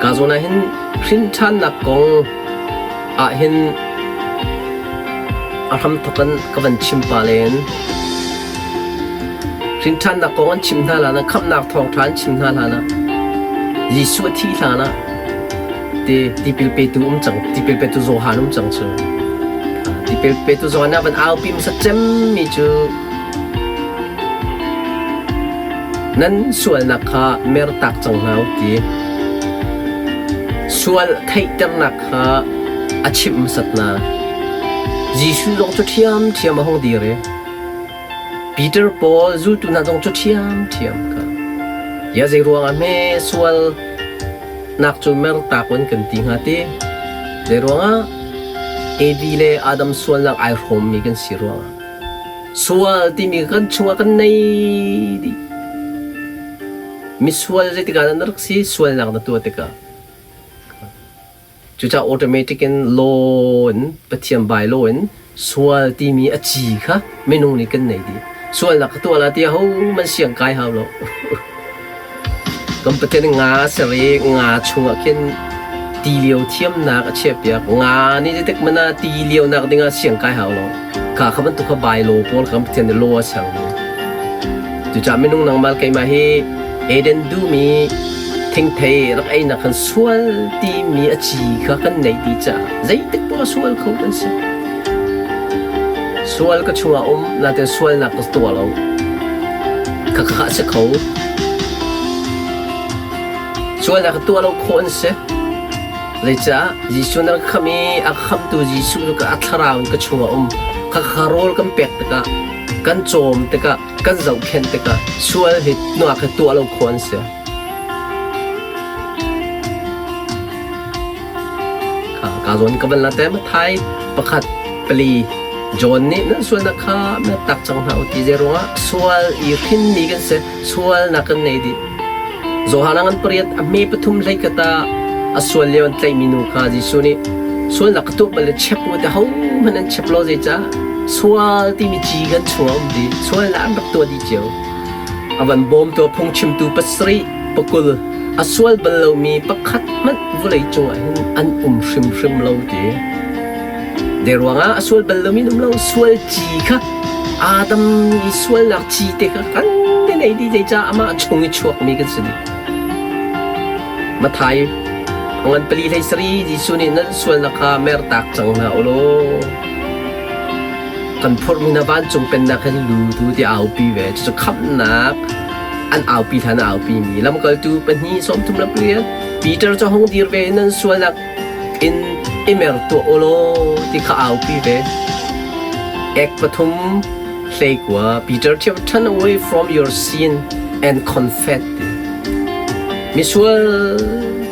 Ka zawn ah hin hrinṭhannak kong ah hin a hramthawk in ka van chim pah len. Hrinṭhannak kong an chim hna hlan ah, khamhnak thawngṭha an chim hna hlan ah, Jesuh a thih hlan ah ti tipil petu um cang, tipil petu Johan um cang cu. Tipil petu Johan ah van aupi hmasa cemmi cu nan sualnak kha mertak cang hna u ti. Sual theihternak kha a chimh hmasat hna. Jesuh zong cu ṭhiamṭhiam a hung dir i Peter pawl zultu hna zong cu ṭhiamṭhiam kha. Ya zei ruangah hme sual nak cu mertak un kan ti hnga ti? Zei ruangah Evi le Adam sualnak ai hrawmmi kan si ruangah. Sual timi kan chungah kan nei dih. Misual zeitikah dah na rak si? Sualnak na tuah tikah. Cucaah automatic in law in Pathian by law in sual timi a ci kha minung nih kan nei dih. Sualnak ka tuah la ti ho man siang kai hau lo. Kan Pathian nga ser i nga chungah khin ti lio thiamnak a chiahpiak. Nga nih zeitik hmanh ah ti lionak dingah siang kai hau lo. Kha kha bantuk kha by law pawl kan Pathian nih law a sermi. Cucaah minung nangmah keimah hi Eden duhmi thingthei rak einak khan sual timi a ci kha kan neih dih caah zeitik poah sual kho kan si. Sual ka chungah um nain sualnak ka tuah lo. Kha kha a si kho. Sualnak ka tuah lo khawh an si. Zeicah Jesuh na rak khamh i a khamhtu Jesuh cu a thlarau in ka chungah um. Kha kha rawl kan pek tikah kan cawm tikah kan zohkhenh tikah sual hi nuak hi tuah lo khawh an si. Ka zawn ka van la te Mathai pakhat pali John nih nan sualnak kha na tak cang hna u ti zei ruangah sual i hrinmi kan si sualnak kan nei dih Johan ngan pariat a hme pathum hlei kata a sual lio an tlaihmi nu kha Jesuh nih sualnak ka tuah bal le chep u te ho hmanh an chep lo zeicah sual timi ci kan chung a um dih sualnak an rak tuah dih cio a van bawmtu a phungchimtu pasarih pakul a sual bal lomi pakhat hmanh vawlei cungah hin an um hrimhrim lo ti de ruangah a sual bal lomi um lo sual ci kha Adam i sualnak ci te kha kan nei dih zeicah amah chung i chuakmi kan si dih Mathai ngan pali hlei sari Jesuh nih nan sualnak kha mertak cang hna u law kan phurhmi hna vancung pennak hin lutu ti aupi ve cucu khamhnak an aupi hlan a aupi mi lamkaltu pahnih sawmthum le pariat Peter cu hung dir ve in nan sualnak in i mer tuah u law ti kha aupi ve ek pathum hleikua Peter thiam turn away from your sin and confess misual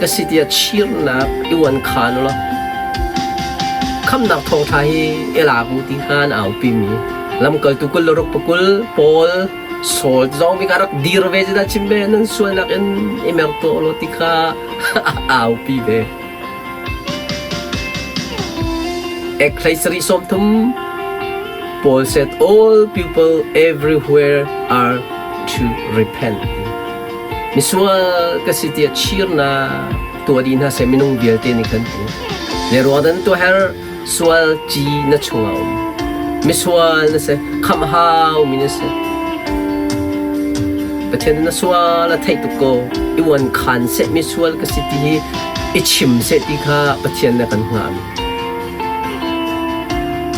ka si tiah chirnak i uan khan u law khamnak thawngṭha hi i lak u ti kha an aupi mi lamkaltu kul le ruk pakul Paul Saul zong mi ka rak dir ve cu dah chim ve nan sualnak in i mer tuah law ti kha a aupi ve. Ek hlei sarih sawm thum Paul said all people everywhere are to repent. Misual ka si tiah chirnak tuah dih hna seh minung vialte nih khan ti. Le ruang tuah her sual ci na chungah um. Misual na si, khamh hau mi na si. Pathian na sual a theih tuk ko. I uan khan seh misual ka si ti hi i chim seh ti kha Pathian na kan hngah mi.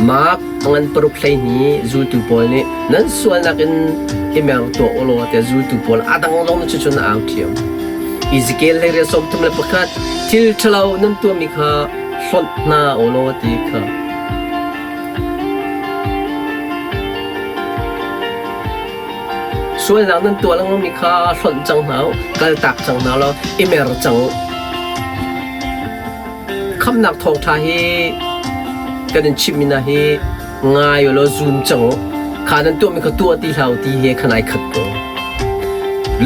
Mark ngan paruk hlei ni zultu pawl nih nan sualnak in i mer tuah u law tiah zultu pawl a dang zong cu cun a au ṭhiam. Ezekiel hlei riat sawm thum le pakhat thil ṭhalo nan tuahmi kha hlonh hna u law ti kha. Sualnak nan tuah lengmangmi kha hlonh cang hna u, kaltak cang hna law i mer cang u. Khamhnak thawngṭha hi kan in chimhmi hna hi ngai u law zum cang u. Kha nan tuahmi kha tuah ti hlah u ti he khan ai khat ko.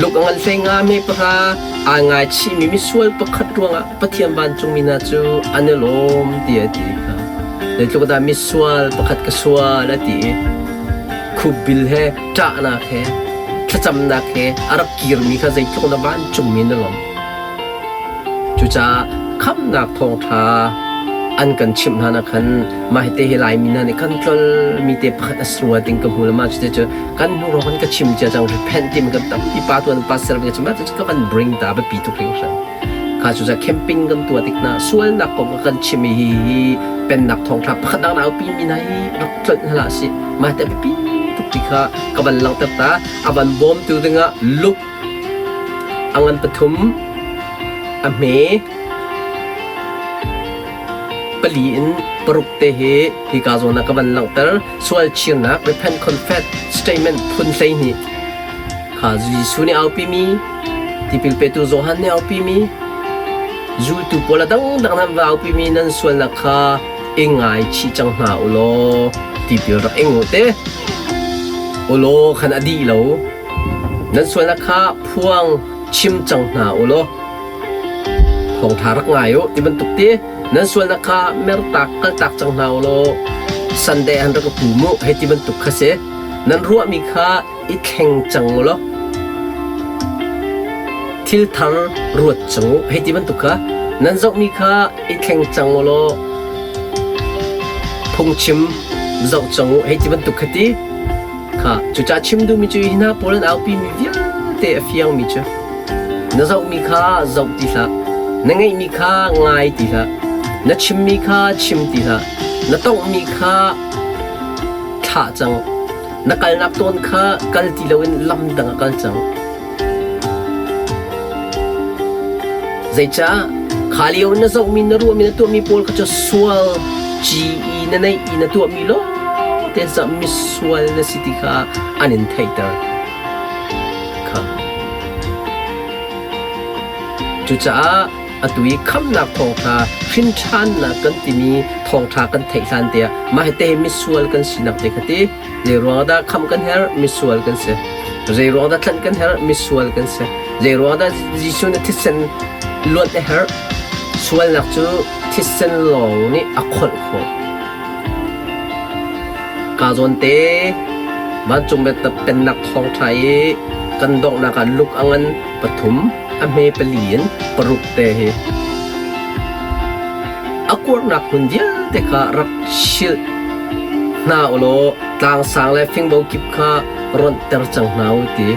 Luk a ngan hlei nga me pahra aa ngaichihmi misual pakhat ruangah Pathian vancungmi hna cu an i lawm ti a ti kha. Zeitluk dah misual pakhat ka sual a ti i khupbil he ṭahnak he thlacamnak he a rak kirmi kha zeitluk dah vancungmi na lawm. Cucaah khamhnak thawngṭha an kan chimh hna nak khan mah hi te hi Laimi hna nih kan tlol mi te pakhat a si rua ting ka hmu le mah cu cu kan hnu rawk in ka chim cia cang repent timi kan tampi pa tuan pastor ka chim cu ka van bring ta biapi tuk hringhran. Kha cu camping kan tuah tik hna sualnak kong ka kan chim hi hi pennak thawngṭha pakhat dang na aupi mi hna hi rak tlolh hna hlah sih. Mah te biapi tuk ti kha ka van langhter ta. A van bawmtu dingah Luke a ngan pathum a hme pali in paruk te hi hika zawn ah ka van langhter. Sual chirnak repent confess statement phun 12 kha Jesuh nih aupi mi tipil petu Johan nih aupi mi zultu pawl a dangdang nan va aupi mi nan sualnak kha i ngaichih cang hna u law tipil rak ing u te u law khan a dih lo nan sualnak kha phuang chim cang hna u law thawngṭha rak ngai u ti bantuk te nan sualnak kha mertak kaltak cang hna u law Sunday an rak pu mu hei ti bantuk kha si nan ruahmi kha i thleng cang u law thil thar ruat cang u hei ti bantuk kha nan zohmi kha i thleng cang u law phungchim zoh cang u hei ti bantuk kha ti kha cucaah chim duhmi cu hi hna pawl an aupi mi vialte a fiangmi cu na zohmi kha zoh ti hlah na ngeihmi kha ngai ti hlah na chimmi kha chim ti hlah na tonghmi kha thlah cang na kalnak tawn kha kal ti loin lam dang a kal cang. Zeicah kha lio na zohmi na ruahmi na tuahmi pawl kha cu sual ci i na neih i na tuahmi lawngte cah misual na si ti kha an in theihter. Kha. Cucaah atu i khamnak thawngṭha hrinṭhannak kan timi thawngṭha kan theih hlan tiah mah hi te misual kan sinak te kha ti zei ruang dah khamh kan herh misual kan si zei ruang dah tlanh kan herh misual kan si zei ruang dah Jesuh na thisen luanh a herh sualnak cu thisen lawng nih a kholh khawh ka zawn te vancung pennak thawngṭha i kan donghnak ah luk a ngan pathum a hme pali in paruk te hi a kuarnak hmun vialte kha rak silh hna u law tlangsang le fingbo kip kha ronhter cang hna u ti.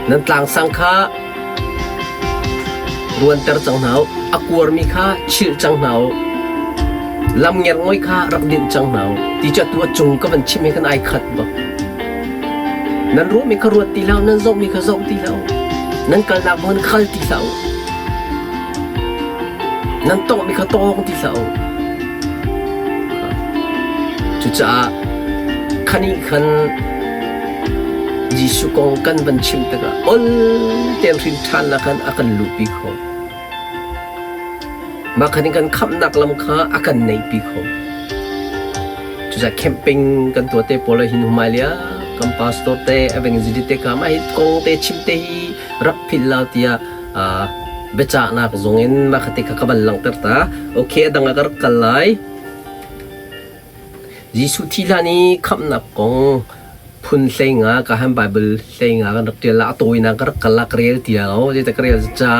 Nan tlangsang kha ruanter cang hna u, a kuarmi kha chilh cang hna u, lam ngerngoi kha rak dinh cang hna u ti cu atu a cung ka van chim he khan ai khat bak. Nan ruahmi kha ruat ti hlah u, nan zohmi kha zoh ti hlah u, nan kalnak hmun kal ti hlah u, nan tonghmi kha tawng ti hlah u. Cucaah khani khan Jesuh kong kan van chim tikah ol tein hrin ṭhannak khan a kan luhpi khawh. Mah khan in kan khamhnak lam kha a kan neihpi khawh. Cucaah camping kan tuah te pawl ah hin humai kan pastor te evangelist te kha mah hi kong te chim te hi rak philh lo tiah biacahnak zong in mah kha te kha ka van langhter ta. Okay, a dang ah ka rak kal lai. Jesuh thi hlan i khamhnak kong phun 15 ka han Bible 15 kan rak ṭial la a tawinak ka rak kal la ka rel ti lo. Zeicah ka rel ca.